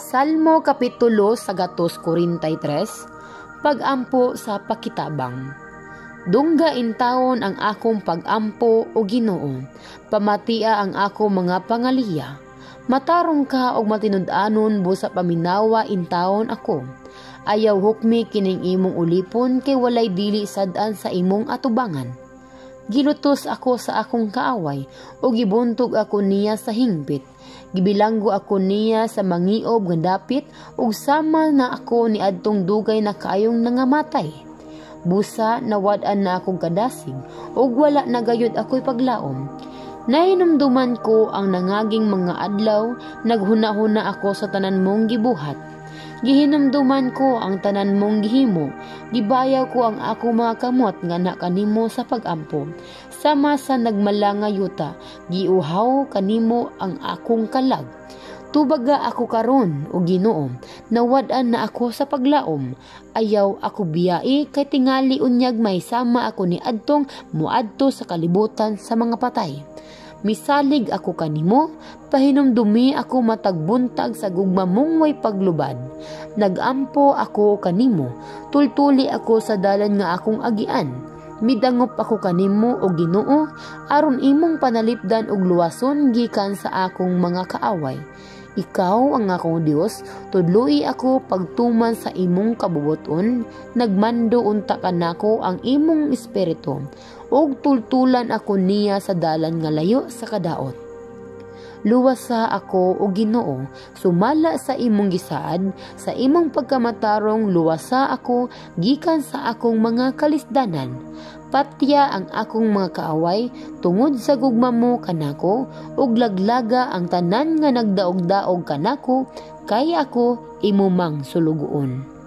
Salmo Kapitulo 143. Pag-ampo sa pakitabang. Dungga intawon ang akong pag-ampo, o Ginoo. Pamatia ang akong mga pangaliya. Matarong ka og matinud-anon, busa paminawa intawon ako. Ayaw hukmi kining imong ulipon kay walay dili sad-an sa imong atubangan. Gilutos ako sa akong kaaway ug gibuntog ako niya sa hingpit. Gibilanggo ako niya sa mangiob nga dapit ug sama na ako niadtong dugay na kaayong nangamatay. Busa nawad-an na akong kadasig ug wala na gayud ako'y paglaom. Nahinumduman ko ang nangaging mga adlaw, naghuna-huna ako sa tanan mong gibuhat. Gihinumduman ko ang tanan mong gihimo, gibayaw ko ang akong mga kamot ngana kanimo sa pagampo. Sama sa nagmala nga yuta, giuhaw kanimo ang akong kalag. Tubaga ako karon, o Ginoo, nawad-an na ako sa paglaom. Ayaw ako biyai kay tingali unyag mahisama ako ni adtong muadto sa kalibutan sa mga patay. Misalig ako kanimo, pahinumdumi ako matag buntag sa gugma mong way paglubad. Nagampo ako kanimo, tultuli ako sa dalan nga akong agian. Midangop ako kanimo, o Ginoo, aron imong panalipdan og luwason gikan sa akong mga kaaway. Ikaw ang akong Dios, tudloi ako pagtuman sa imong kabubuton, nagmando unta kanako ang imong espiritu, ug tultulan ako niya sa dalan nga layo sa kadaot. Luwasa ako, o Ginoo, sumala sa imong gisaad, sa imong pagkamatarong luwasa ako gikan sa akong mga kalisdanan. Patya ang akong mga kaaway tungod sa gugma mo kanako, ug laglaga ang tanan nga nagdaog-daog kanako, kay ako imo mang sulugoon.